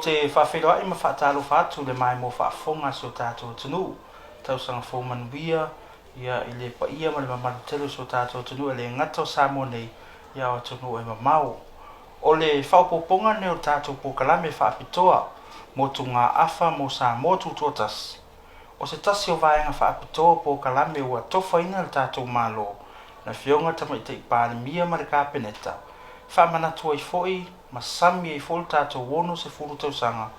te faafeiloai ma faatalofa atu i le maimoa faafofoga a si o tatou atunuu. Tausaga fou manuia ia i le paia ma le mamalu tele o si o tatou atunuu e le gata o Samoa nei, ia o atunuu e mamao. O le faaopoopoga lenei o le tatou polokalame faapitoa Motugaafa mo Samoa Tutoatasi. O se tasi o vaega faapitoa o polokalame ua tofaina e le tatou Malo, le Afioga i le Tamaitai Palemia ma le Kapeneta, e faamanatu ai foi ma sami ai foi le tatou 60 tausaga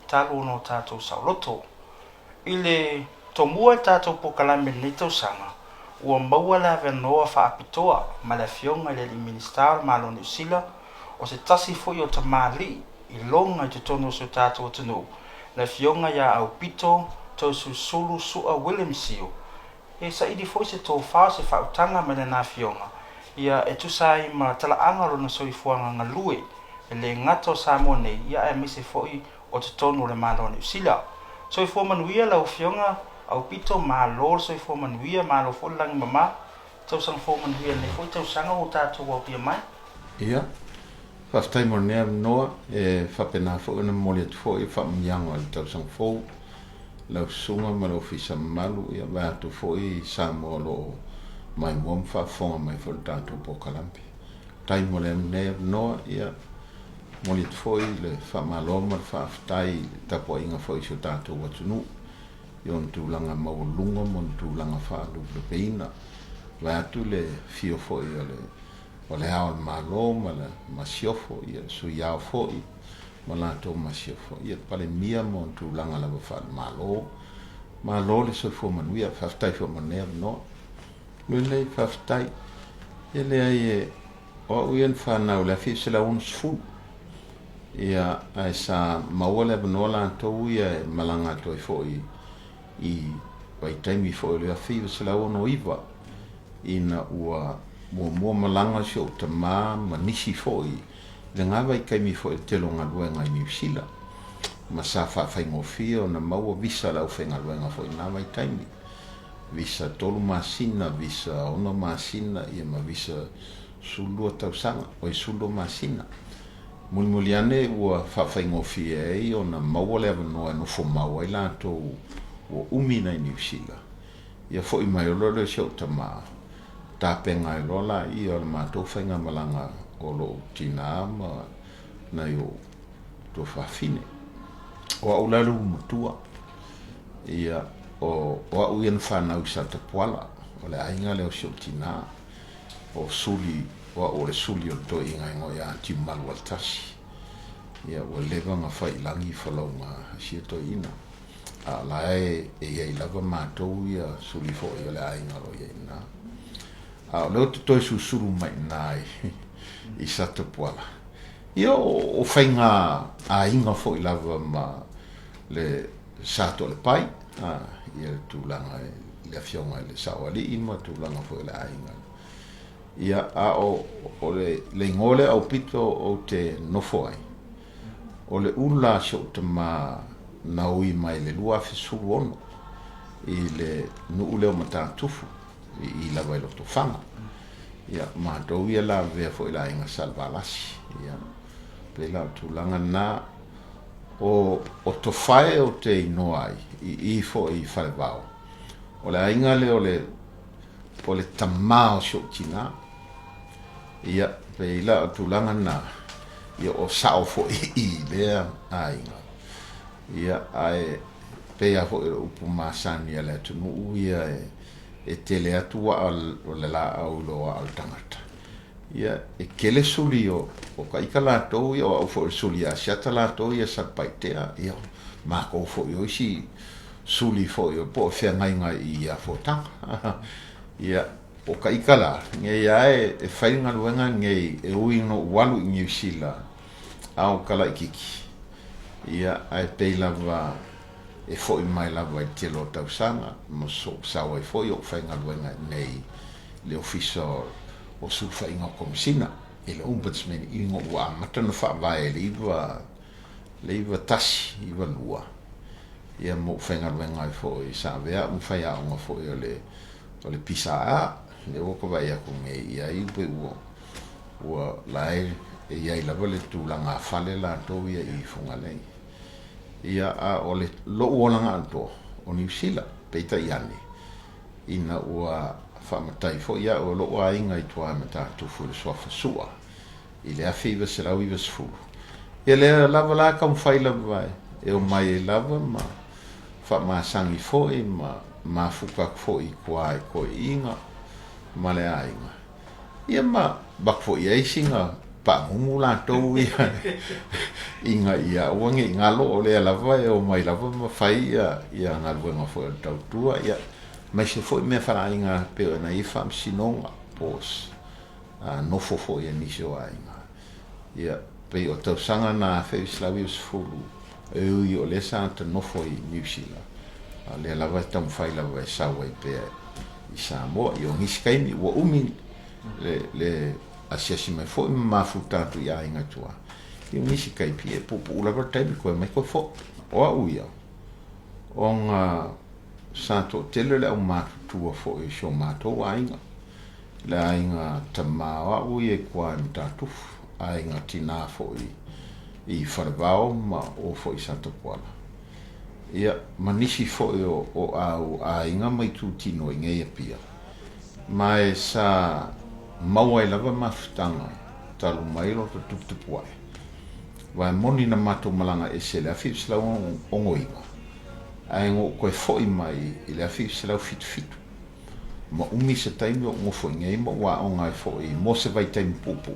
talu ona o tatou saoloto. I le tomua i le tatou polokalame i lenei tausaga, ua maua le avanoa faapitoa ma le Afioga i le Alii Minisita o le Malo o Niu Sila, o se tasi foi o tamalii iloga i totonu o si o tatou atunuu, le Afioga ia Aupito Toeolesulusulu Su'a William Sio, e saili foi se tofa o se faautaga mai lana Afioga, ia e tusa ai ma talaaga o lona soifuaga galue, e le gata o Samoa nei, ia aemaise foi o totonu o le Malo o Niu Sila. Soifua manuia lau Afioga Aupito, malo le soifua manuia, malo foi le lagi mama. Tausaga fou manuia lenei foi tausaga ua tatou aulia mai. Ia, faafetai mo lenei avanoa, e faapena foi ona momoli atu foi le faamanuiaga o le tausaga fou i lau susuga ma le ofisa mamalu, ia vaeatu foi Samoa o lo o maimoa ma faafofoga mai foi i le tatou polokalame. Faafetai mo lenei avanoa, ia momoli atu foi le faamalo ma le faafetai i le tapuaiga foi i si o tatou atunuu i ona tulaga maualuluga ma ona tulaga faalupelupeina, vaeatu le afio foi o le o le Ao o le Malo ma le Masiofo, ia le Sui Ao foi ma latou Masiofo, ia le Palemia ma ona tulaga lava faale-Malo. Malo le soifua manuia, faafetai foi mo lenei avanoa. Lelei, faafetai. E leai e, o au ia na fanau i le 1960, ia, ae sa maua le avanoa latou ia e malaga atu ai foi i vaitaimi foi o le 1969, ina ua muamua malaga si ou tama ma nisi foi i lena vaitaimi foi i le tele o galuega i Niu Sila, ma sa faafaigofie ona maua visa a le aufaigaluega foi i lena vaitaimi. Visa 3 masina, visa 6 masina, ia ma visa 12 tausaga, oi 12 masina. Mulimuli ane ua faafaigofie ai ona maua le avanoa e nofo mau ai latou ua umi nai Niu Sila. Ia foi mai loa lea o si ou tama, tapena ai loa laia o le matou faigamalaga o lou tina ma nai ou tuafafine. O au la le ulu matua, ia, o, o au ia na fanau i Satapuala, o le aiga lea o si ou tina, o Suli, o au o le suli o le toeaina e igoa ia Tiumalualetasi. Ia, ua leva ona fai i lagi folauga a sia toeaina. A o la e i ai lava matou ia suli foi o le aiga o lo o i ai i ina. A o lea ou te toe susulu mai i ina i Satapuala, ia o faiga aiga foi lava ma le Sa Toalepai, ia le tulaga i le afioga i le Saoalii ma tulaga foi o le aiga. Ia, a o le igoa lea aupito ou te nofo ai, o le ula a si ou tama na ui mai i le 2016 i le nuu lea o Matatufu i i lava i Lotofaga. Ia, matou ia lavevea foi i le aiga Salevalasi. Ia, pei la o le tulaga lena. O, o Tofae ou te igoa ai i i foi i Falevao. O le aiga lea o le, o le tama o si ou tina. Ia, pei la o tulaga na, ia o sao foi i lea aiga. Ia, ae pei lava foi o le upu masani a le atunuu ia e tele atu waa o le laau i lo waa o le tagata. Ia, e tele suli o o ita latou ia, o au foi o le suli ia Asiata latou ia Satupaitea, ia, matou foi o isi suli foi po o feagaiga i ia Fotaga. Ia, O ka ika la, nei a e fai le galuega nei e ui ina ou alu i Niu Sila a o ka laititi, ia, ae pei lava e foi mai lava i le tele o tausaga, ma sau ai foi ou faigaluega i inei i le Ofisa o Sulufaiga o Komesina, i le Ombudsman, ina ua amata ona faavae i le 91, 92, ia ma ou faigaluega ai foi sa avea au ma faiaoga foi o le O le PSA, lea ua ka vaai atu nei i ai pei ua ua la e i ai lava le tulaga fale latou ia i Fugalei. Ia, a o le lo'u olaga atoa o Niu Sila, peitai ane, ina ua faamatai foi a'u e lo'u aiga i tua i Matatufu i le suafa Su'a i le 1990, ia lea lava la taumafai lava e omai ai lava ma faamasani foi ma mafuta atu foi i tua i toeaiina ma le aiga. Ia ma avatu foi i ai sina paagugu latou ia ina ia aua ne i galo o lea lava e omai lava ma fai ia galuega foi o le tautua, ia aemaise foi mea faleaiga pei ona i ai faamasinoga po o nofo foi a nisi o aiga. Ia pei o tausaga na 1990 e ui o lea sa ta nofo i Niu Sila, a o lea lava e taumafai lava e sau ai pea i Samoa. Ia o nisi taimi ua umi le, le asiasi mai foi ma mafuta atu i aiga i tua. Ia o nisi taimi, e puupuu lava le taimi toe omai toe foi. O au ia, ona sa toatele le aumatutua foi o si o matou aiga, le aiga tama o au ia i tua i Matatufu, aiga tinā foi i Falevao ma o foi i Satapuala. Ia, ma nisi foi o au aiga ma itutino i nei Apia, ma e sa maua ai lava mafutaga talu mai lo tuputupu ae. Aua e moni na matou malaga ese i le 1969, ae na ou toe foi mai i le 1977. Ma umi se taimi o ou nofo i nei ma ou aoga ai foi mo se vaitaimi puupuu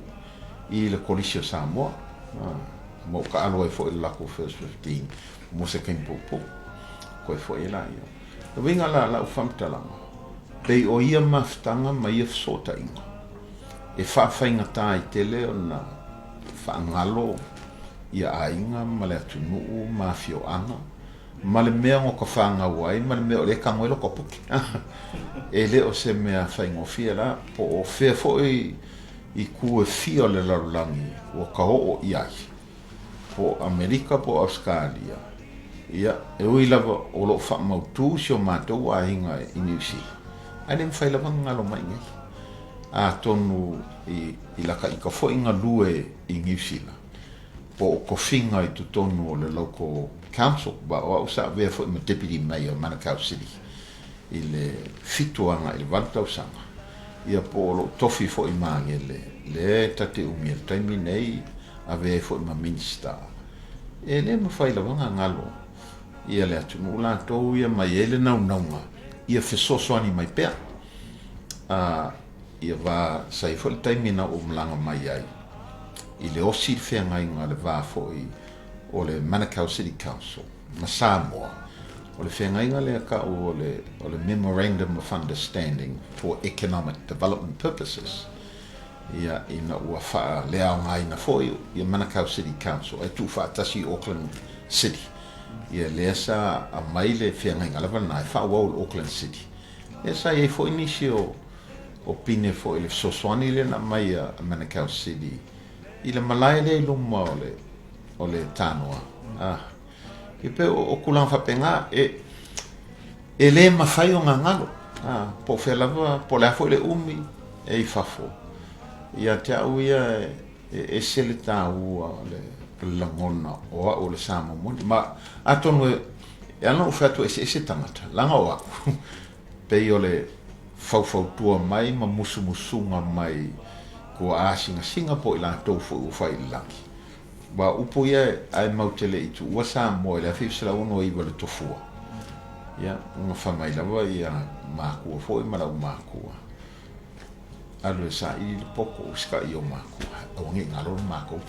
i le Kolisi o Samoa, ma ou taalo ai foi i le latou First 15 mo se taimi puupuu, toe foi ai laia. O le uiga la o lau faamatalaga, pei o ia mafutaga ma ia fesootaiga e faafaigata ai tele ona faagalo ia aiga ma le atunuu ma afioaga ma le mea na ka fanau ai ma le mea o lea e tago ai lota puke. E le o se mea faigofie la, po o fea foi itu e fia o le lalolagi ua ta oo i ai, po o Amerika po o Ausetalia, ia, e ui lava o lo o faamautu si o matou aiga i Niu Sila, ae le mafai lava ona galo mai i inei. Atonu i lata ita foi galue i Niu Sila, po o tofiga i totonu o le local council, aua o au sa avea foi ma Deputy Mayor o Manukau City i le 7 agai i le 8 tausaga, ia po o lou tofi foi i Magele lea e ta te umi ai i le taimi nei, avea ai foi ma Minista. E le mafai lava ona galo ia le atunuu latou ia mai ai le naunauga ia fesoasoani mai pea. A ia va sa i ai foi le taimi na ou malaga mai ai i le osi le feagaiga le va foi o le Manukau City Council ma Samoa, o le feagaiga lea ta'u o le o le Memorandum of Understanding for Economic Development Purposes, ia ina ua faaleaogaina foi ia Manukau City Council ae tuufaatasi i Auckland City, ia lea sa aumai le feagaiga lava lena e faaauau i le Auckland City. Ia sa i ai foi nisi o o pine foi i le fesoasoani lea na aumai a Manukau City i le malae lea i luma o le o le tanoa. Ah, e pei o tulaga faapena, e, e le mafai ona galo, ah, po o fea lava, po o le a foi le umi e i fafo. Ia te au ia e, e ese le taua o le, o le lagona o au o le Samoa moni. Ma atonu e, e ala ona ou fai atu e eseese tagata, leaga o au, pei o le faufautua mai ma musumusuga mai kua asingasinga po o i latou foi ua fai i le lagi. Aua o upu ia ae mau te le i tuua Samoa i le 1969 i le Tofua, ia, na fai mai lava ia makua foi ma lau makua, alu e saili le poto usitai i o makua, aua ne i galo le makou.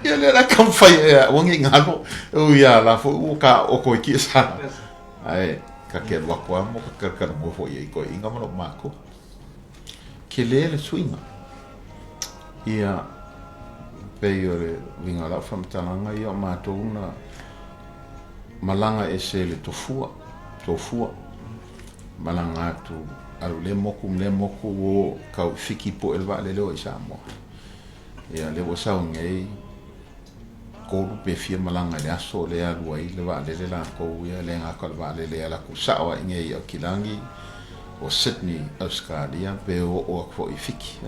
Ia lea la taumafai e aua ne i galo, ui a la foi ua taoto i kia sa. Ae ta te alu atu lava ma ta talatalanoa foi i ai toeaiina ma lou matua. Tele le suiga. Ia, pei o le uiga o lau faamatalaga ia o matou na malaga ese i le tofua, tofua, malaga atu, alu i lea motu ma lea motu, o tau i Fiti pue le vaalele o i Samoa. Ia, lea ua sau nei, 3 pe fia malaga i le aso lea e alu ai le vaalele latou ia, le gata o le vaalele e alu atu sao lava i inei i Aukilani o Sydney, Ausetalia pe oo atu foi i Fiti.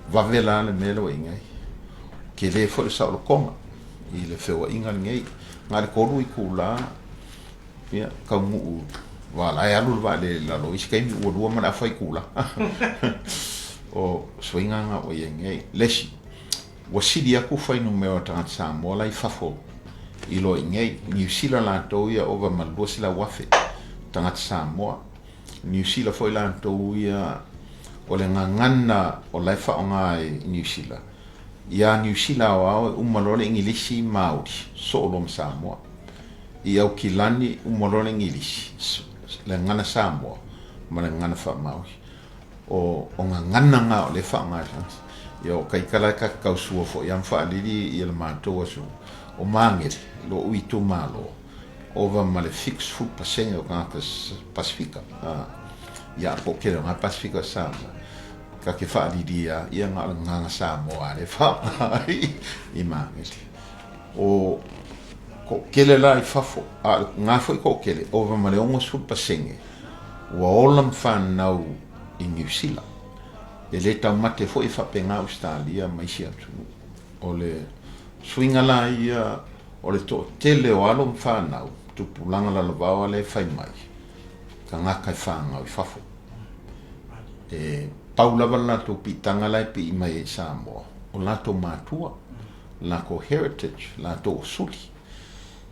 Vave la le mea lea ua i inei. Tele foi le saolotoga. i le feoaiga lenei. Na o le 3 itula, ia, taunuu aua o la e alu le vaalele i lalo, o isi taimi ua 2 ma le afa itula. O suiga na ua i ai nei. Le isi, ua sili atu fuainumera o tagata Samoa la i fafo i lo i inei. I Niu Sila latou ia ova ma le 200,000 tagata Samoa. Niu Sila foi latou ia o le gagana o la e faaaoga i Niu Sila. Iā Niu Sila aoao e uma loa le Igilisi Māori soo loa ma Samoa. I Aukilani uma loa le Igilisi, le gagana Samoa ma le gagana faa-Māori. O o gagana na o lea e faaaoga e tagata. Ia o taita la e ta te tausua foi a ma faalili ia le matou aso o Magele, lo'u itumalo, ova ma le 70% o tagata Pasefika. Ia po o tele o na Pasefika o Samoa. Ta te faalilia ia na o le gagana Samoa lea e faaaoga ai i Magele. O toatele la i fafo, a o na foi toatele, ova ma le 60% ua ola ma fanau i Niu Sila. E le taumate foi e faapena Ausetalia ma isi atunuu. O le suiga la ia o le toatele o alo ma fanau, tupulaga lalovaoa lea e fai mai, tagata e fanau i fafo. E pau lava le latou piitaga la e pii mai ai i Samoa, o latou matua, latou heritage, latou osuli.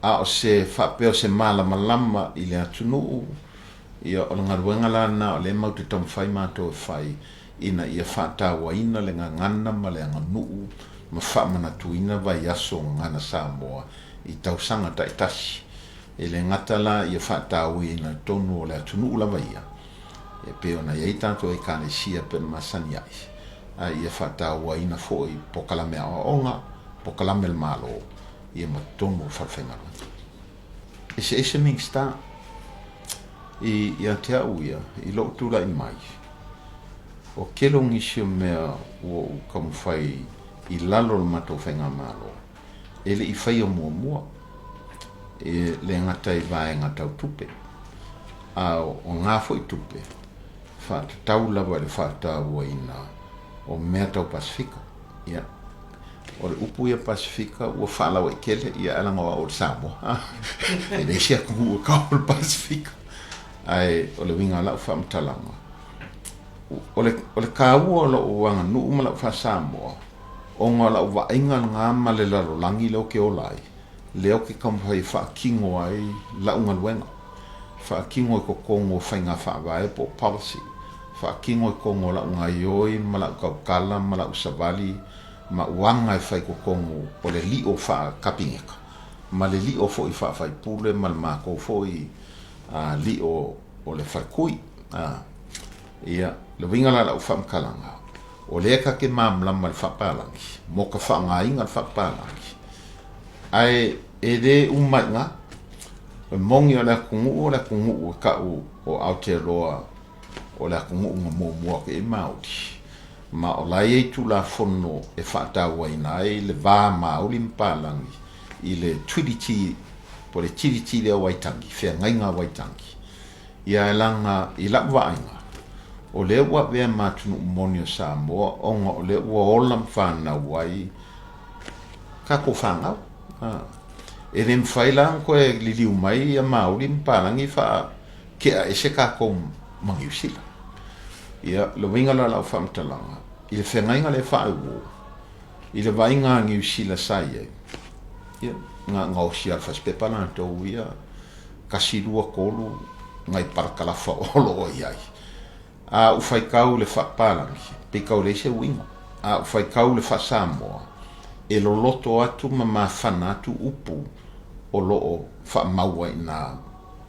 A o se faapea o se malamalama i le atunuu, ia o le galuega la lena o lea matou te taumafai matou e fai ina ia faatauaina le gagana ma le aganuu ma faamanatuina vaiaso gagana Samoa i tausaga taitasi. E le gata la ia faatauaina i totonu o le atunuu lava ia, e pei ona i ai tatou Ekalesia pei ona masani ai, a ia faatauaina foi polokalame aoaoga, polokalame a le Malo, ia ma totonu o le falefaigaluega. Eseese Minisita i, ia te au ia, i lou tulai mai, o tele o nisi o mea ua ou taumafai i lalo o le matou faigamalo, e le i faia muamua, e le gata i vaega tau tupe, a o na foi tupe, faatatau lava i le faatauaina o mea tau Pasefika. Ia, o le upu ia Pasefika ua faalauaitele, ia ae leaga o au o le Samoa. E leai se atunuu e tau o le Pasefika. Ae o le uiga o lau faamatalaga, o le, o le taua o lou aganuu ma lau faa-Samoa, ona o lau vaaiga lena ma le lalolagi lea ou te ola ai, lea ou te taumafai e faatino ai lau galuega. Faatino i totonu o faiga faavae po o policy. Faatino i totonu o lau gaoioi ma lau tautala ma lau savali ma uaga e fai i totonu o le lio faa-Kapeneta ma le lio foi faa-faipule ma le matou foi lio o le faletui. Ia, le uiga la o lau faamatalaga, o lea ta te malamalama i le faapalagi, mo ka faaaogaina o le faapalagi, ae e le uma ai i ina. E moni o le atunuu o le atunuu e tau o Aotearoa o le atunuu na muamua atu i ai Māori, ma o la e i ai Tulafono e faatauaina ai le va Māori ma Palagi i le Treaty, po o le Tiriti lea o Waitangi, Feagaiga a Waitangi. Ia e laga i lau vaaiga, o lea ua avea ma atunuu moni o Samoa ona o lea ua ola ma fanau ai tatou fanau. E le mafai la ona toe liliu mai ia Māori ma Palagi faatea ese tatou ma Niu Sila. Ia, le uiga la o lau faamatalaga, i le feagaiga lea faauo, i le vaaiga a Niu Sila sa i ai, ia, na gaosi lava e le fasipepa latou ia, 1, 2, 3 nai parakalafa o lo o i ai. A ou faitau i le faapalagi, pei tau leai se uiga. A ou faitau i le faa-Samoa, e loloto atu ma mafana atu upu o lo o faamau ai i ina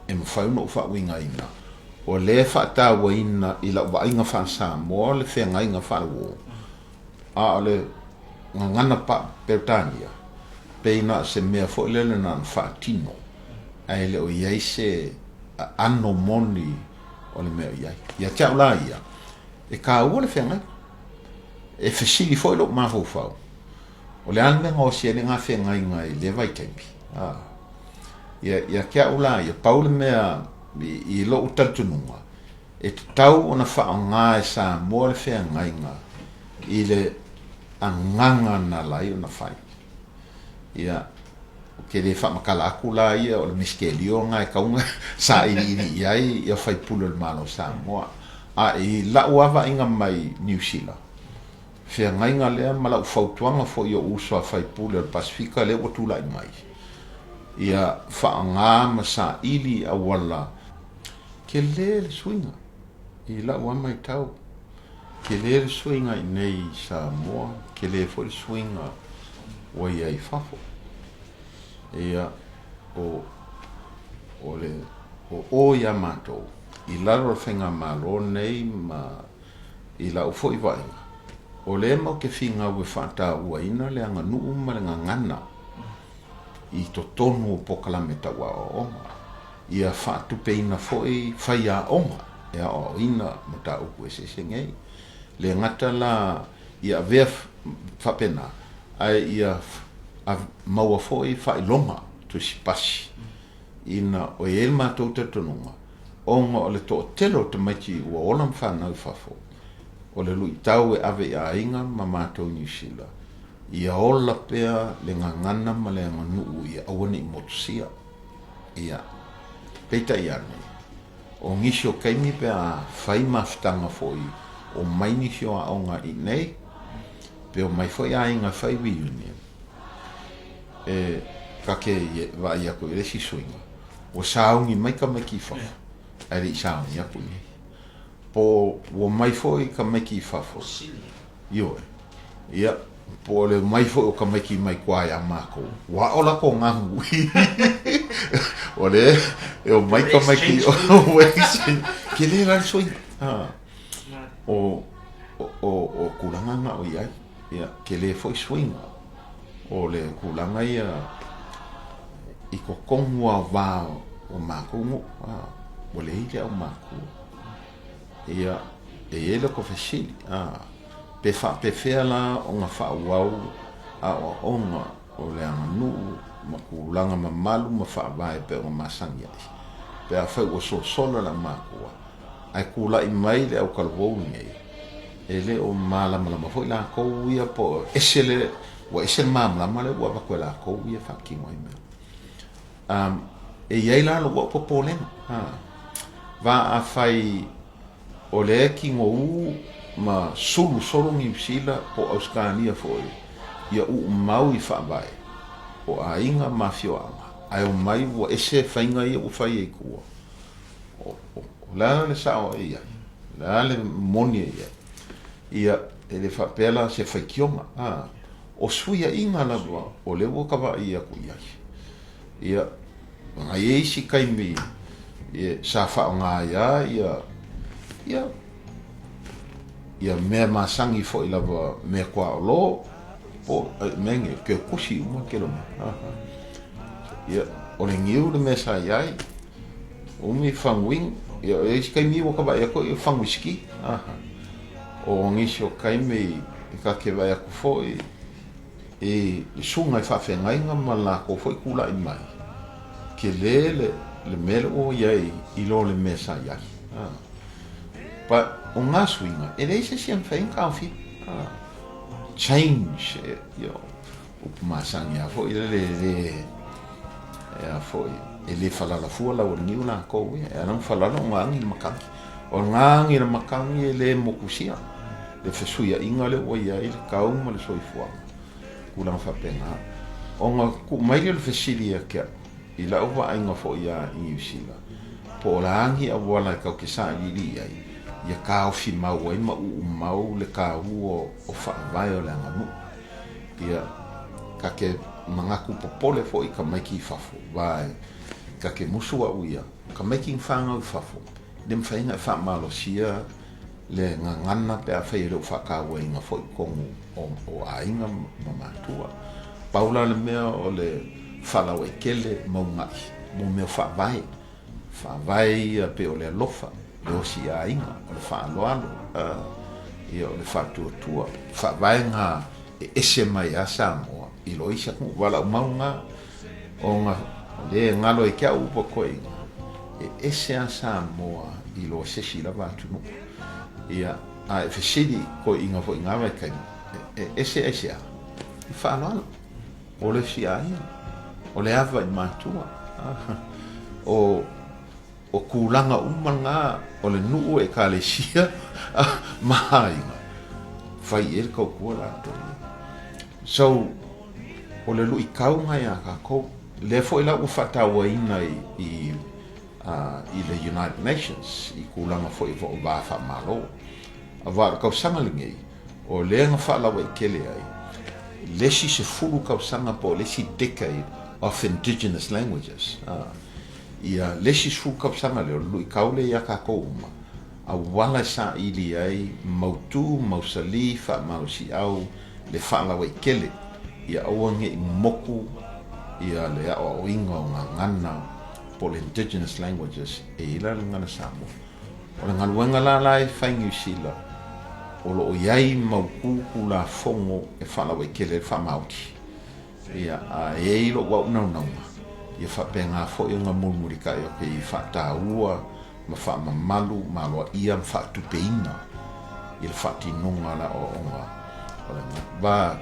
e mafai ona ou faauigaina. O lea e faatauaina i lau vaaiga faa-Samoa le feagaiga faa-uo, a o le gagana Peretania, pei na o se mea foi lele na ona faatino, ae le o i ai se aano moni o le mea o i ai. Ia te au la ia, e taua le feagaiga. E fesili foi lou mafaufau, o le a le mea na osi ai lena feagaiga i lea vaitaimi? Ia, ia te au la ia, pau le mea i lou talitonuga, E tatau ona faaaoga e Samoa le feagaiga i le agaga na ala ai ona fai. Ia, Ou te le faamatala atu la ia o le misikelio lena e tatau ona sailiili i ai ia faipule o le Malo o Samoa. A i lau lava vaaiga mai Niu Sila, feagaiga lea ma lau fautuaga foi i ou uso a faipule o le Pasefika lea ua tulai mai, ia faaaoga ma saili auala. Tele le suiga i lau lava matau, tele le suiga i inei i Samoa, tele foi le suiga ua i ai i fafo. Ia, o, o le o o ia matou i lalo o le faigamalo lenei ma i lau foi vaaiga, o lea matou te finau e faatauaina le aganuu ma le gagana i totonu o polokalame tau aoaoga, ia faatupeina foi faiaoga e aoaoina mataupu eseese nei. Le gata la ia avea faapena, ae ia maua foi faailoga tusipasi ina o i ai le matou talitonuga, ona o le toatele o tamaiti ua ola ma fanau i fafo, o le luitau e ave i aiga ma matou i Niu Sila, ia ola pea le gagana ma le aganuu ia aua ne i motusia. Ia, peitai ane, o nisi o taimi pe a fai mafutaga foi o mai nisi o aoga i inei, pe omai foi aiga e fai reunion, e ta te vaai atu i le isi suiga, ua sauni mai tamaiti i fafo, ae le i sauni atu i inei. Po o ua mai foi tamaiti i fafo, ioe, ia, po o le omai foi o tamaiti mai tua ia matou, ua aʻo latou gamu. O le e omai tamaiti, tele la le suiga. O, o, o tulaga na o i ai. Ia, tele foi suiga o le tulaga ia i totonu lava o va o matou nuu, ua leai le aumakua. Ia, e i ai lota fesili, pe faapefea la ona faaauau aoaoga o le aganuu ma tulaga mamalu ma faavae pei ona masani ai, pe afai ua sosola le aumakua, ae tulai mai le autalavou lenei, e le o malamalama foi latou ia po o ese le, ua ese le malamalama lea ua avatu e latou ia e faatino ai mea. E i ai la lou au popolega, va afai o lea e tinou ma sulu solo Niu Sila po o Ausetalia foi ia uu mau i faavae o aiga ma afioaga, ae omai ua ese faiga ia ua fai ai tua. O le a le sao e i ai? O le a le moni e i ai? Ia, e le faapea la se faitioga, a, o suiaiga lava o lea ua ta vaai atu i ai. Ia, na i ai isi taimi sa faaaoga ai lava ia, ia, ia mea masani foi lava, mea tuaolo, po o mea nei, ke kusi uma le tele o mea. Ia, o le niu le mea sa i ai, umi faguinu, ia o isi taimi ua ta vaai atu ai o fagu uisiki. O nisi o taimi e ta te vaai atu foi i le susuga i faafeagaiga ma le latou foi tulai mai, tele le le mea lea ua i ai i lo le mea sa i ai. But o ngā suiga, e leai se isi e mafai ona taofia. Change, you know, upu masani lava foi lele e le, e a foi, e le falala fua lau o le niu latou ia, e ala ona falala ona agi le matagi. O le agi le matagi e le motusia le fesuiaiga lea ua i ai le tau ma le soifuaga, tulaga faapena. Ona tuu mai lea o le fesili ia te au, i lau vaaiga foi ia i Niu Sila, po o le a ni auala e tatou te sailiili i ai, ia taofi mau ai ma uu mau le taua o faavae o le aganuu. Ia, ta te manatu popole foi i tamaiti i fafo, aua ta te musu au ia, tamaiti na fanau i fafo, e le mafai ona e faamalosia le gagana pe afai e le o faatauaina foi totonu o aiga ma matua. Pau la le mea o le faalauaitele ma uunai mo mea faavae, faavae ia pei o le alofa, le osi aiga, o le faaaloalo, ia o le faatuatua, faavae na e ese mai a Samoa i lo isi atunuu. Valaau mau na ona o lea e galo ai te au upu a toeaiina, e ese a Samoa i lo se isi lava atunuu. Ia, a e fesili toeaiina foi i na vaitaimi, e ese aisea? I faaaloalo, o le isi aiga. O le ava i matua. O o tulaga uma na o le nuu, ekalesia ma aiga, fai i ai le tautua latou ia. So, o le luitau na iā tatou, lea foi la ua faatauaina i i le United Nations i tulaga foi o va faamalo. Aua o le tausaga lenei, o lea na faalauaitele ai le isi 10 tausaga po o le isi decade of indigenous languages. Ia le isi 10 tausaga lea, o le luitau lea iā tatou uma, auala e saili ai mautu, mausali, faamalosiau le faalauaitele ia aua ne i moku ia le aoaoina o gagana po o le indigenous languages e i ai la le gagana Samoa. O le galuega la la e fai Niu Sila, o lo o i ai mautu Tulafono e faalauaitele ai le faamaoti. Ia, a e i ai lou au naunauga, ia faapena foi ona mulimulitai atu i faataua ma faamamalu ma aloaia ma faatupeina i le faatinoga o le aoaoga o le va.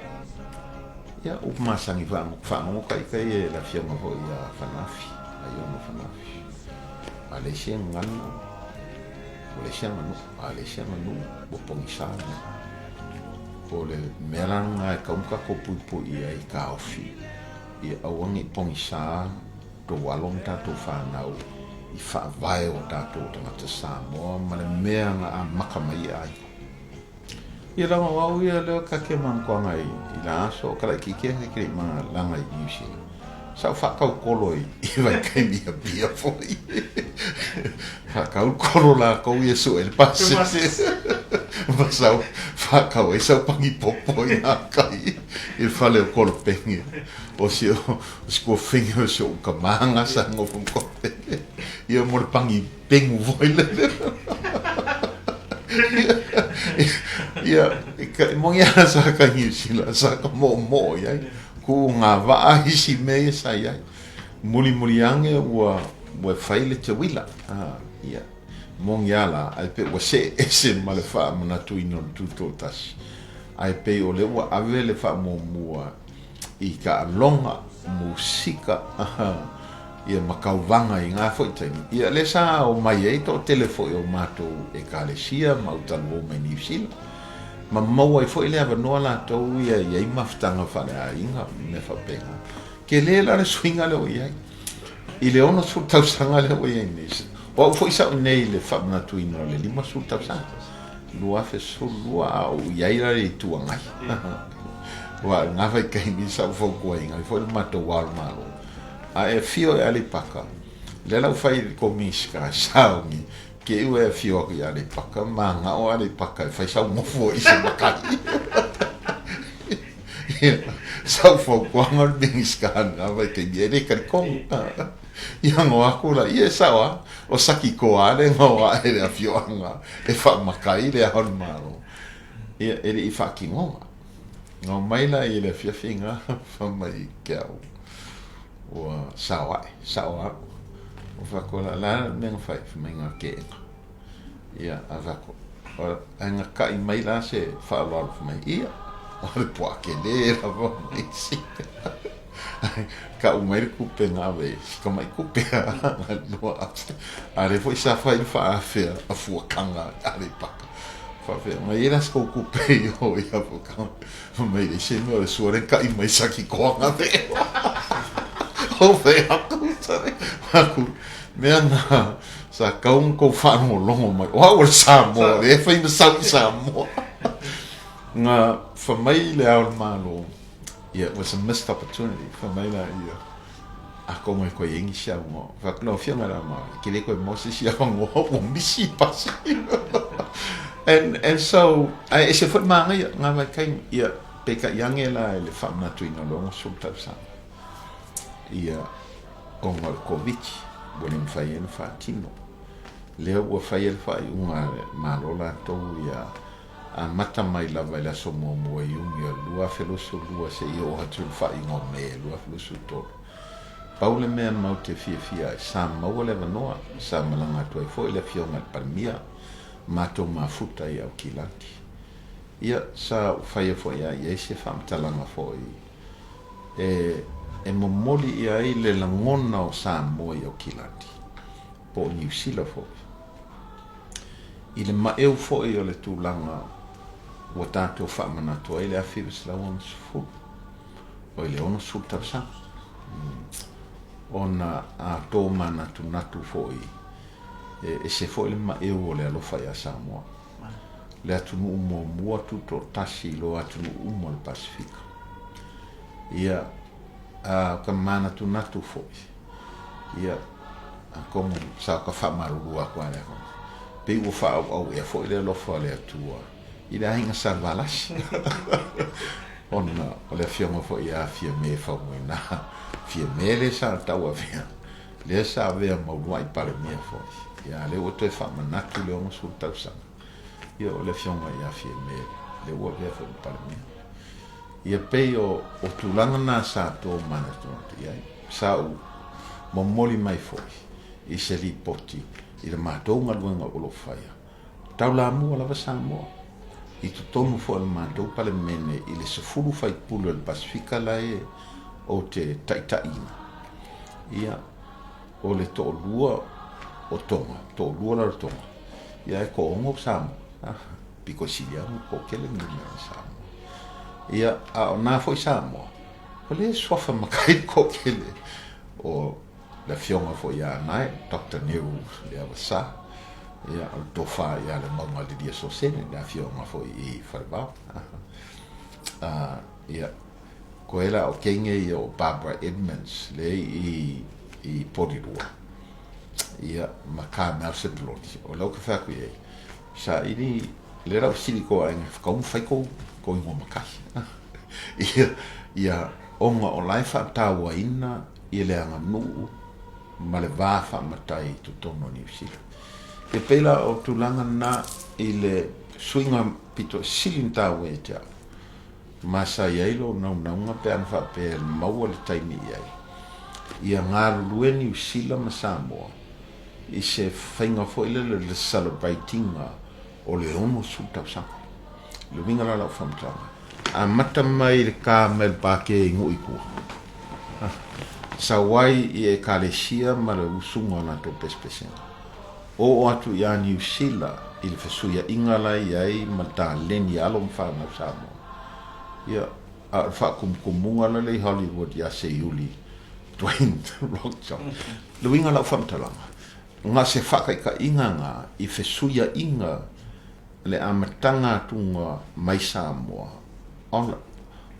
Ia, upu masani faanogo taita ia e le afioga foi ia Fanafi, Aiono Fanafi. A leai se gagana, ua leai se aganuu, a leai se aganuu, ua pogisa le mea. O le mea la lena e tatau ona tatou puipui i ai i taofi, ia aua ne i pogisa tou alo ma tatou fanau i faavae o tatou tagata Samoa ma le mea na amata mai e aiga. Ia laga o au ia lea ka ke manatuaga i la aso o ka laitiiti a ke leʻi malaga i New Zealand. Sa ou faatau kolo i vaitaimi i Apia foi. Faatau kolo lakou ia sue le pasese. Ma sau faatau ai sau pagi popo i nā kai i le fale o Kolopenge. O si o si kuafenge o si ou tama sa nofo ma Kolopenge. Ia mo le pagi pegu foi lele. Ia, e moni lava sa ka Niu Sila, sa ka moomoo i ai. Kuu ngā waa isi mea ia sa i ai. Mulimuli ane ua, ua fai le teuila. Ia, moni lava la, ae pei ua see ese ma le faamanatuina o le Tutoatasi. Ae pei o lea ua ave le faamuamua i taaloga, musika, ia ma tauvaga i ngā foi taimi. Ia lea sa omai ai toatele foi o matou ekalesia ma autaluou mai Niu Sila, ma maua ai foi le avanoa latou ia i ai mafutaga faaleaiga ma mea faapena. Tele la le suiga lea ua i ai i le 60 tausaga lea ua i ai nei. O au foi sa ou i inei i le faamanatuina o le 50 tausaga, 2012 a o ou i ai la i le Itu Agai. Aua o lena vaitaimi sa ou fautuaina ai foi le matou ao o le Malo, a e afio i Aleipata, lea la ua fai i le tou Minisita e sauni, te i ua e afio atu i Aleipata, manao Aleipata e fai sau nofo i se matai. Sa ou fautuaga o le Minisita i lena vaitaimi, e le talitonu. Ia noa atu la, ia e sao lava, o Satitoa lava le noa ae le afioaga e faamatai le ao o le Malo. Ia, e le i faatinoga. Na omai la i le afiafi na, fai mai ke au, ua sao ae, sao au. Ua fai atu, o le a le mea na fai? Fai mai na keena. Ia, a fai atu, ae na taʻi mai la se faaaloalo, fai mai, ia, o le puaa tele lava ma isi. Kau mai le tupe na ave i si tamai tupe a 2000. A lea foi sa fai le faaafea a fuakaga i Aleipata. Faapea mai e la se kou tupe i o i a fuakaga. Fai mai leai se mea o le sua lea kaʻi mai Satitoa ve. O fai aku sare. Aku mea na sa kau na kou faalogologo mai. O au o le Samoa, lea e fai ma sau i Samoa. Na fai mai le Ao o le Malo, Yeah, it was a missed opportunity. Fai mai la ia, a ko mai koe ingi sia ngo. Fai atu, lau afioga i le Maori, ke le koe mo se sia ngo, ua misi pasi. And so, ae ese foi māngaia, ngā vaitaimi, ia, peitai ange la e le faamanatuina o le 60 tausaga. Ia, ona o le Koviti, ua le mafai ai ona faatino. Lea ua fai ai le faaiuga a le Malo latou ia, Amata mai lava i le aso muamua o Iuni o le 2022 seia oo atu i le faaiuga o Me 2023. Pau le mea matou te fiafia ai, sa maua le avanoa, sa malaga atu ai foi le Afioga i le Palemia, matou mafuta i Aukilani. Ia, sa ou faia foi lava i ai se faamatalaga foi e. e momoli i ai le lagona o Samoa i Aukilani po o Niu Sila foi. I le maeu foi o le tulaga ua tatou faamanatu ai le 1960, oi le 60 tausaga, ona a tomanatunatu foi, e ese foi le maeu o le alofa ia Samoa, le atunuu muamua tutoatasi i lo atunuu uma o le Pasefika. Ia, a o ka manatunatu foi, ia, atonu sa ka faamalulu atu lava lea, pei ua faaauau ea foi le alofa o le Atua i le aiga Salevalasi, ona o le afioga foi ia Fiame Faumuina, Fiame lea sa tauavea, lea sa avea ma uluai Palemia foi, ia a lea ua toe faamanatu le 60 tausaga, ia o le afioga ia Fiame lea ua avea foi ma Palemia. Ia pei o tulaga na sa tomanatunatu i ai, sa ou momoli mai foi i se lipoti i le matou galuega o lo o faia, taulamua lava Samoa i totonu foi o le matou Palemene i le 10 faipule o le Pasefika la e ou te taitaiina. Ia, o le toalua o Tonga, toalua la o Tonga, ia e toaono Samoa. Pito sili lava ona toatele le numera o Samoa. Ia, a o na foi Samoa, o lea e suafa makai le toatele o le afioga foi ia Anae, Doctor Nehru Leavasa, ia, o le tofa ia Lemauga Lilia Sosene, le afioga foi i Falevao. Ia, koe la o kenge ia o Barbara Edmonds, le i Porirua, ia, ma Carmel Sepuloni. O lau ka fai atu i ai, Saili le lau sili ko aiga whakauma whai kou ko ingoa makai. Ia, ia ona o la e faatauaina i le aganuu ma le va faamatai i totonu o Niu Sila. E pei la o tulaga na i le suiga pito sili na taua ia te au. Ma sa i ai lou naunauga pe ana faapea e maua le taimi i ai. Ia galulue Niu Sila ma Samoa i se faiga foi lele o le celebrate-iga o le 60 tausaga. I le uiga la o lau faamatalaga, amata mai i le ka mai le Pākē i Nuu i tua, sau ai i Ekalesia ma le usuga o latou pesepesega, oo atu ia Niu Sila i le fesuiaiga la e i ai ma le taleni a alo ma fanau Samoa. Ia, a o le faakumukumuga la lea i Hollywood ia Seiuli Dwayne The Rock Johnson. Le uiga o lau faamatalaga, na se faataitaiga na i fesuiaiga le amataga atuga mai Samoa, ona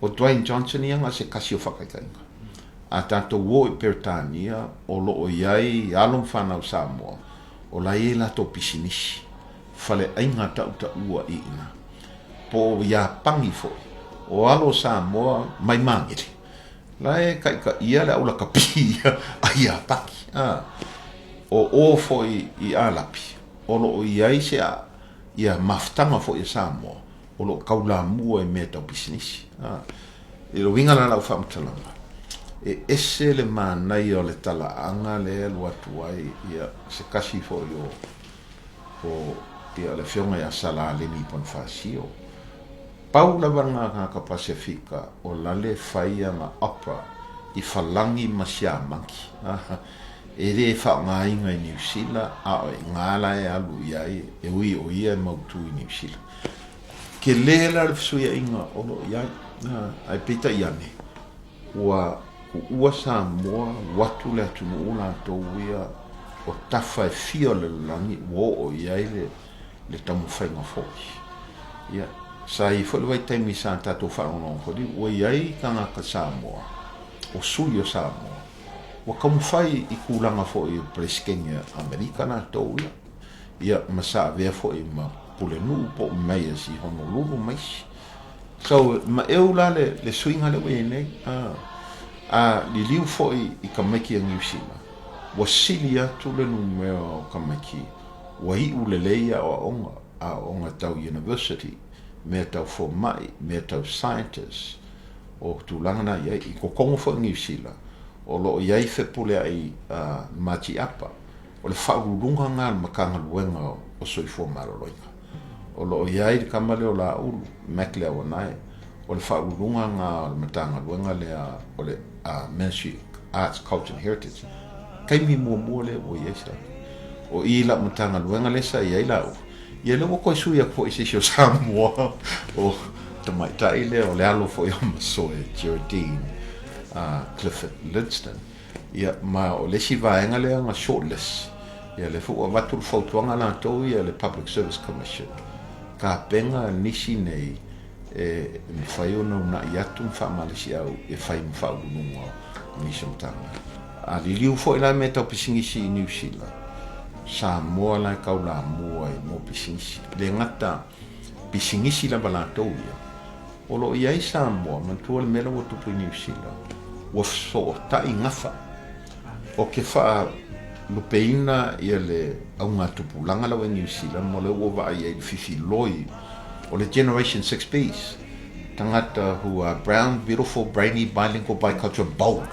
o Dwayne Johnson ia na se tasi o faataitaiga. A tatou o i Peretania o lo o i ai alo ma fanau Samoa o la e i ai latou pisinisi, faleaiga tautaua i ina, po o Iapani foi, o alo o Samoa mai Magele. La e kaikaia le au lakapi a Iapani. A, o o foi i Alapi, o lo o i ai se a, ia mafutaga foi a Samoa, o lo o taulamua i mea tau pisinisi. A, i le uiga la o lau faamatalaga, e ese le manaia o le talaaga lea e alu atu ai, ia, se tasi foi o, o, ia, le Afioga ia Salalemi Ponifasio, Pau lava na tagata Pasefika o lale fai ana opera i Falagi ma Siamaki, e le faaaogaina i Niu Sila a o iga la e alu i ai e ui o ia e mautu i Niu Sila. Tele la le fesuiaiga o lo o i ai, ae peitai ane ua kuua Samoa alu atu le atunuu latou ia o tafa e fia o le lalolagi ua oo i ai le le taumafaiga foi. Ia, sa i ai foi le vaitaimi sa tatou faalogologo foi, ua i ai tagata Samoa, o sui o Samoa, ua taumafai i tulaga foi o Peresetene Amerika latou ia, ia ma sa avea foi ma pulenuu po o mayors i Honolulu ma isi. So, maeu la le, le suiga lea ua i ai nei, a, a liliu foi i tamaiti a Niu Sila, ua sili atu le numera o tamaiti Ua iu lelei aoaoga, aoaoga tau university, mea tau fomai, mea tau scientist, o tulaga na i ai. I totonu foi o Niu Sila, o lo o i ai fepuleai matiapa, o le faauluuluga lena o le Matagaluega o Soifua Maloloina. O lo o i ai le tama lea o Laulu, Mac Leauanae, o le faauluuluga lena o le Matagaluega lea o le. Ministry of Arts, Culture and Heritage, taimi muamua lea ua i ai sa. O i lau Matagaluega lea sa i ai laua, ia lea ua toe sui atu foi i se isi o Samoa, o tamaitai lea o le alo foi o Masoe, Geraldine Clifford Lidston. Ia, ma o le isi vaega lea na short list, ia lea foi ua avatu le fautuaga a latou ia le Public Service Commission, tapena nisi nei e mafai ona uunai atu ma faamalosiau e fai ma faauluuluga o nisi o Matagaluega. A liliu foi la i mea tau pisinisi i Niu Sila, Samoa la e taulamua i mo pisinisi. E le gata pisinisi lava latou ia, o lo o i ai Samoa, manatua le mea la ua tupu i Niu Sila, ua fesootai gafa. Ou te faalupeina ia le augatupulaga la ua i Niu Sila ma o lea ua vaai ai i le fifiloi o le Generation 6Bs, tagata who are brown, beautiful, brainy, bilingual, bicultural, bold,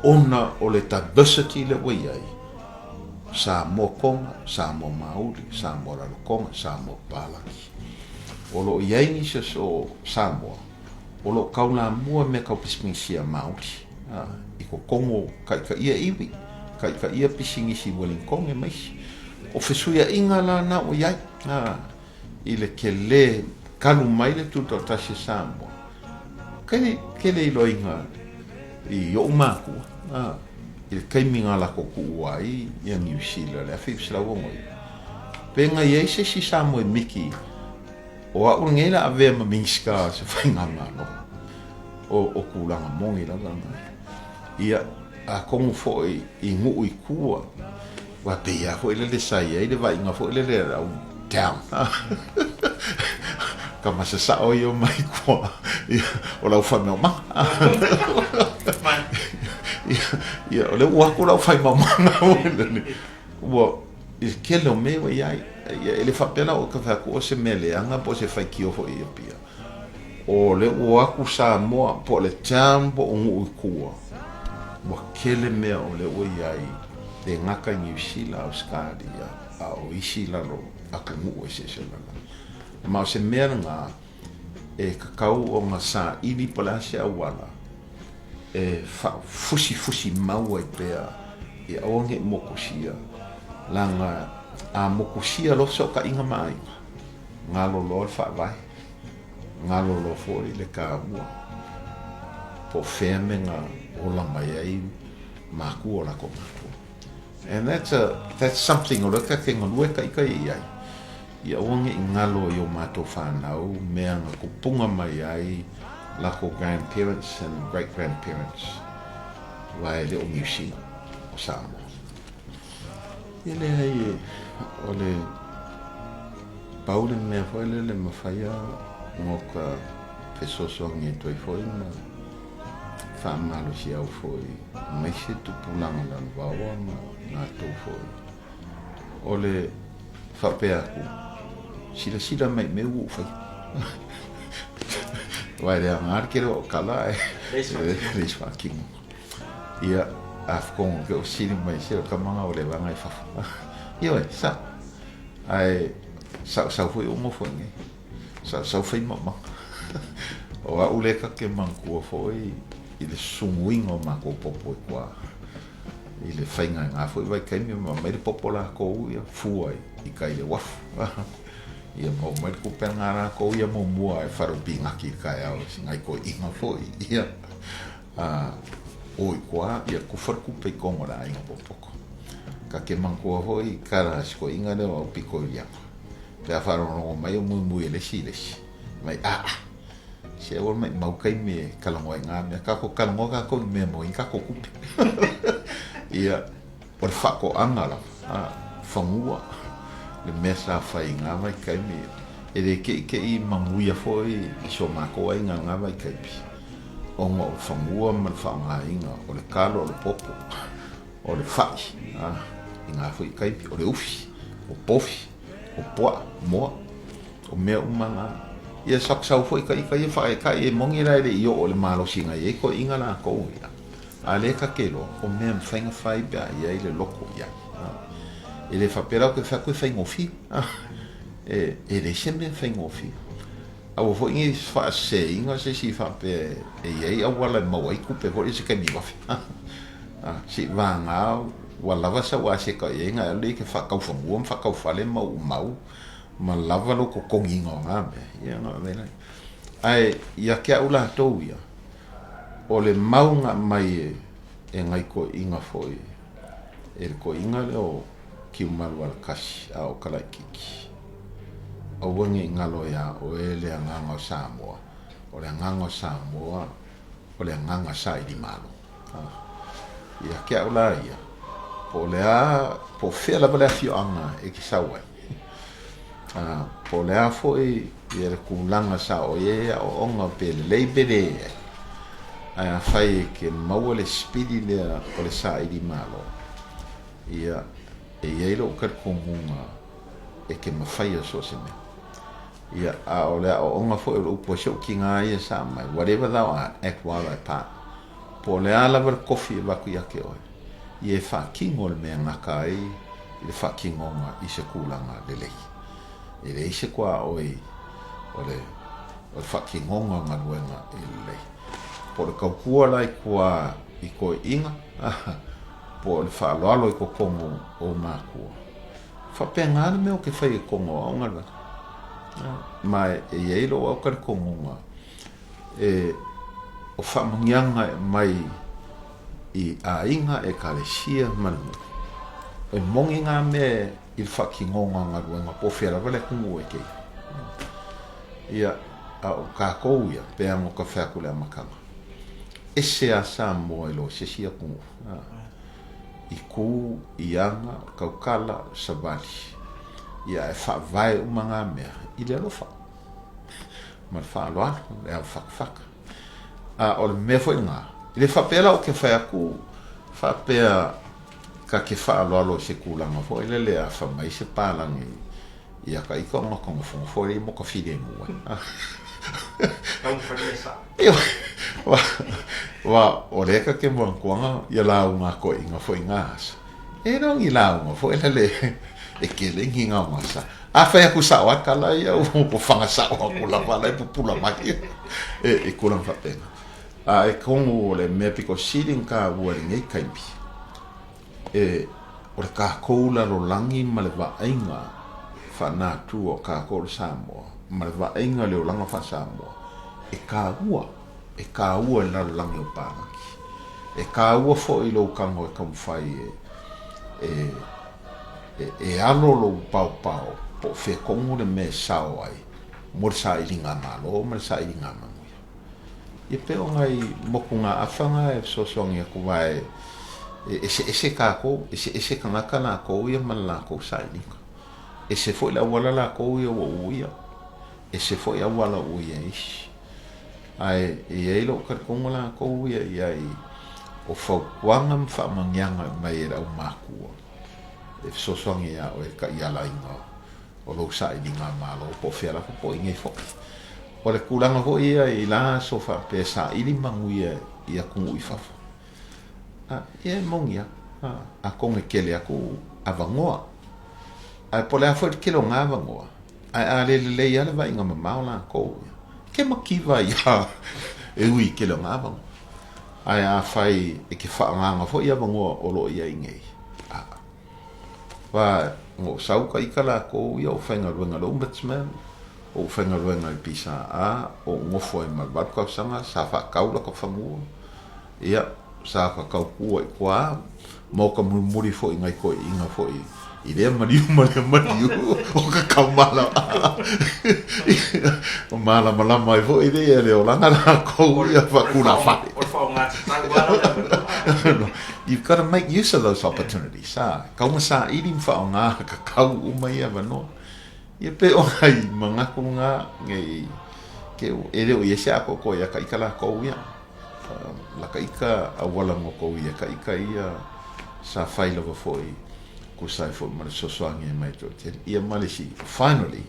ona o le diversity lea ua i ai, Samoa Konga, Samoa Maoli, Samoa Lalokonga, Samoa Papalagi. O lo o i ai nisi o Samoa o lo o taulamua i mea tau pisinisi a Maori, i totonu o kaikaia iwi, kaikaia pisinisi i Wellington e ma isi. O fesuiaiga la na ua i ai, i le tele talu mai le Tutoatasi a Samoa, kei tele iloiga i oʻu makua, i le taimi na latou tuua ai ia Niu Sila i le 1969, pe na i ai se isi Samoa miki o a'u lenei la avea ma Minisita o se Faigamalo, o tulaga moni lava na. Ia, atonu foi i nuu i tua, Aua pei lava foi lele sa i ai le vaaiga foi lele a le au town. Ka masasao ia o mai kua o lau whaimaumanga. Ia, o le ua aku lau whaimaumanga. Ua, i le tele o mea ua i ai. Ia, e le faapea la o ka whai aku o se mea leaga po o se faitio foi i Apia. O le ua aku Samoa po o le town po o nuu i tua, ua tele mea o le ua i ai le gata i Niu Sila, Ausetalia, a o isi lalo atunuu eseese o le lalolagi. Ma o se mea lena e tatau ona saili po o le a se auala e faafusifusi mau ai pea ia aua ne i motusia, leaga a motusia loa fesootaiga ma aiga, galo loa le faavae, galo loa foi le taua, po o fea mea na ola mai ai mākua o latou mākua. And that's a, that's something o lea ta te galue taitai i ai, ia aua ne i galo i o matou whanau mea na tupunga mai ai latou grandparents and great grandparents aua e le o Niu Sila, o Samoa. Ia leai o le pau le mea foi lele mafai ona ka fesoasoani atu ai foi ma faamalosiau foi aemaise tupulaga lalovaoa ma latou foi o le faapea atu, silasila mai i mea ua ou faia. Aua e leaga lava le tele o au tala ae leai se faatinoga. Ia, a fkogo ke o sili mai se o tamaga o le vaga i fafo. Ioe, sa. Ae sa sau foi o nofo i nei. Sa sau fai maumaga. O a'u lea ta te manatua foi i le sunuiga o matou popo i tua i le faiga i na foi vaitaimi ma aumai le popo latou ia fua i tai i le uafu. Ia maua mai le tupe a na latou ia muamua e fale o pinati i le taeao i nai toeaiina foi ia. A o i tua ia kufa le tupe i totonu o le aiga popoto. Ta te manatua foi i tala a si toeaina lea o Aupito i Liaga. Pe a faalogologo mai o muimui e le isi i le isi, mai aa, se aua le maimau taimi e talanoa ai na mea, tatou talanoa tatou i mea e maua ai ni tatou tupe. Ia, o le faatoaga lava, a, fanua, le mea sa fai i na vaitaimi, e le keʻikeʻi manuia foi i so matou aiga i na vaitaimi, ona o le fanua ma le faaaogaina o le talo, o le popo, o le fai, a, i na foi taimi, o le ufi, o povi, o puaa, moa, o mea uma na. Ia sausau foi ka ita ia whaetai e moni la e le i oo i le malosi na i ai toeaiina latou ia. A lea ta te iloa, o mea mafai na fai pe a i ai le loko i ai. E le faapea la ou te fai atu e faigofie. E leai se mea e faigofie. Aua foi ne i faaseseina se isi faapea e i ai auala e maua ai tupe foi lea i se taimi vave. Seivaga ua lava sau aseta i ai ona e alu lea e te faatau fanua ma faatau fale ma uumau ma lava lou totogiina o na mea, ia ona avea lea. Ae ia te au latou ia, o le mau na aumai e nai toeaiina foi, e le toeaina lea o Tiumalu Alakasi a o Kalaititi, aua ne i galo iā oe le agaga o Samoa, o le agaga o Samoa o le agaga saili malo. Ia te au la ia, po o le a, po o fea lava le afioaga e te sau ai, po o le a foi ia le tulaga sa oo i ai aoaoga pe lelei pe leai, ae afai e te maua le sipili lea o le saili malo, ia, e i ai lou talitonuga e te mafaia so o se mea. Ia, a o le aoaoga foi o le upu a si ou tina ia sa aumai, whatever thou art, act while thy part. Po o le a lava le kofi e avatu ia te oe, ia e faatino le mea e gata ai i le faatinoga i se tulaga lelei. E leai se tuaoi o le o le faatinoga o galuega e lelei. Po o le tautua la i tua i toeaiina, po o le faaaloalo i totonu o matua, Faapena le mea ou te fai i totonu o au galuega. Ma e i ai lou au talitonuga, e, o faamanuiaga e aumai i aiga, ekalesia ma le nuu, e moni ngā mea i le faatinoga o galuega po o fea lava le atunuu e te i ai. Ia, a o kākou ia, pei lava ona ou fai atu i le amataga, ese lava Samoa i lo se isi atunuu. I kū, i aga, o le tautala, o le savali, ia ae faavae uma ngā mea i le alofa ma le faaaloalo, le avafatafata. A o le mea foi lena, e le faapea la ou te fai atu faapea ta te faaaloalo i se tulaga foi lele a fai mai se palagi ia ka ika ona ka nofonofo lea mo ka filemu ai. Wa, o lea ka ke manatua ia lauga a toeaiina foi nga asa. E le o ni lauga foi lele e kele ni nga o sa. A fai aku sao a kala ia ua whanga sao aku lava la e pupula mai e tulaga faapena. A e kogu o le mea pito sili na taua i lenei taimi, E, o le kākou lalolagi ma le vaaiga faanatua o kākou o le Samoa, ma le vaaiga o le olaga faa-Samoa, e kāua, e kāua i le lalolagi o Pālaki. E kāua foi i lou tago e taumafai e, e, e, e alo lou paopao po o fea tonu le mea e sao ai mo le sailiga malo ma le sailiga manuia. Ia pei o nai mokugaafa na e fesoasoani atu aua e eseese kākou, eseese tagata lakou ia ma le lakou sailiga. Ese foi le auala lakou ia ua uia, ese foi auala ua uia e isi. Ae e i ai lou talitonuga lakou ia i ai o fautuaga ma faamanuiaga e aumai e le aumakua e fesoasoani iā oe i le taialaina o lou sailiga malo po o fea lava po o i inei foi. O le tulaga foi ia i la aso faapea e saili manuia i atunuu i fafo, a, ia e moni lava, a, atonu e tele atu avanoa. Ae po o le a foi le tele o na avanoa, ae a le lelei lava le vaaiga mamao latou ia, ke mativa ai lava e ui i le tele o na avanoa. Ae afai e te faaagaaga foi avanoa o lo o i ai nei, a, Aua na ou sau ka ika lakou ia ou faigaluega i le Ombudsman, ou faigaluega i le PSA, ou nofo ai ma le 8 tausaga, sa faatau laka fanua, ia, sa ka tautua i tua, ma o ka mulimuli foi i nai toeaiina foi i lea maliu ma lea maliu o ka kaumalamalama ai foi lea le olaga lakou ia faatulafale. O le faaaoga tatau lava lea avanoa. You've got to make use of those opportunities, ā, kau ma saili ma faaaoga kakau uma ia avanoa. Ia pei o nai manatu ngā, ngei, ke, e le o i ai se ākoakoa ia ka ika lākou ia. La ka ika auala mo kou ia ka ika ia sa fai lava foi tusa ai foi ma le fesoasoani mai toatele. Ia ma le isi, finally,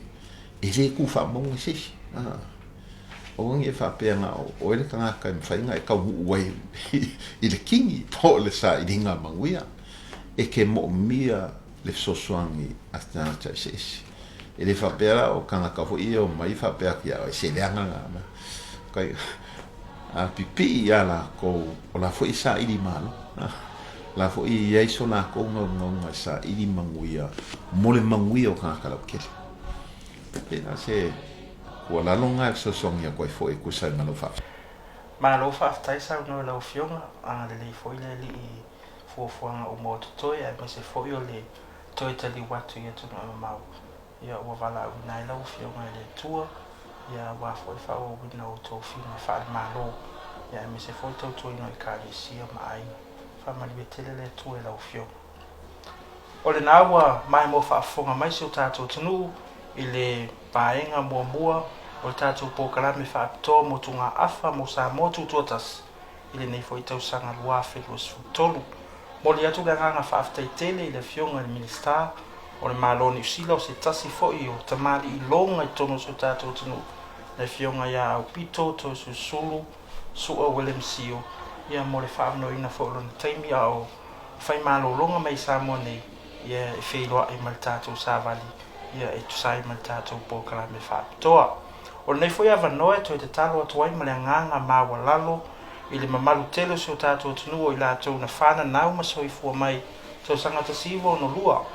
e le kū faamauga se isi. Ā. Aua ne i faapea na o oe le tagata e mafai ona e taunuu ai i le kini po o le sailiga manuia. E ke moomia le fesoasoani a tagata eseese. E le faapea la o kanaka foi ia e omai faapea atu ia oe, se leaga lena. Kai, a pipii iā lakou, o la foi e saili malo. O la foi e i ai so lakou naunauga e saili manuia mo le manuia o kanaka lautele. E pei la se tuualalo lena e fesoasoani atu ai foi e tusa ai ma lau faafetai. Malo faafetai saunoa i lau Afioga, agalelei foi le Alii i fuafuaga uma o totoe aemaise foi o le toe taliu atu i atunuu e mamao. Ia ua valaauina ai lau Afioga e le Atua, ia aua foi le faaauauina o tofiga faale-Malo, ia aemaise foi le tautuaina o Ekalesia ma aiga. Faamanuia tele le Atua i lau Afioga. O lena ua maimoa faafofoga mai si o tatou atunuu i le vaega muamua o le tatou polokalame faapitoa motugaafa mo Samoa Tutoatasi i lenei foi tausaga 2023. Momoli atu le agaga faafetai tele i le Afioga i le Minisita o le Malo o Niu Sila o se tasi foi o tamalii loga i totonu o si o tatou atunuu, le Afioga ia Aupito Toeolesulusulu Su'a William Sio, ia mo le faaavanoaina foi o lona taimi a o fai malologa mai i Samoa nei, ia e feiloai ma le tatou savali ia e tusa ai ma le tatou polokalame faapitoa. O lenei foi avanoa e toe tatalo atu ai ma le agaga maualalo i le mamalu tele o si o tatou atunuu o i latou na fananau ma soifua mai tausaga 1962,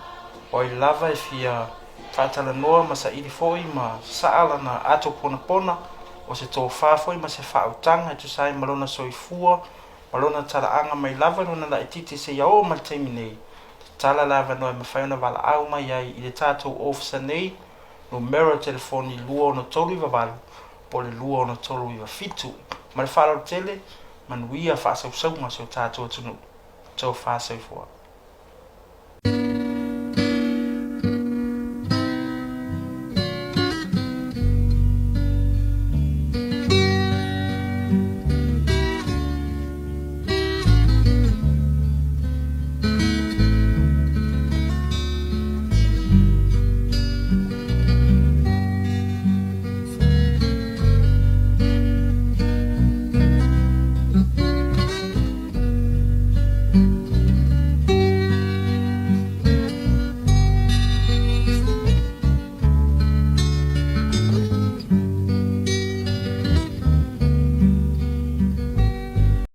o ai lava e fia faatalanoa ma saili foi ma sasaa lana ato ponapona, o se tofa foi ma se faautaga e tusa ai ma lona soifua ma lona talaaga mai lava i lona laitiiti seia oo mai le taimi nei, tatala le avanoa e mafai ona valaau mai ai i le tatou ofisa nei, numera telefoni 26398 po o le 26397. Ma le faaaloalo tele, manuia faasausauga a si o tatou atunuu. Tofa soifua.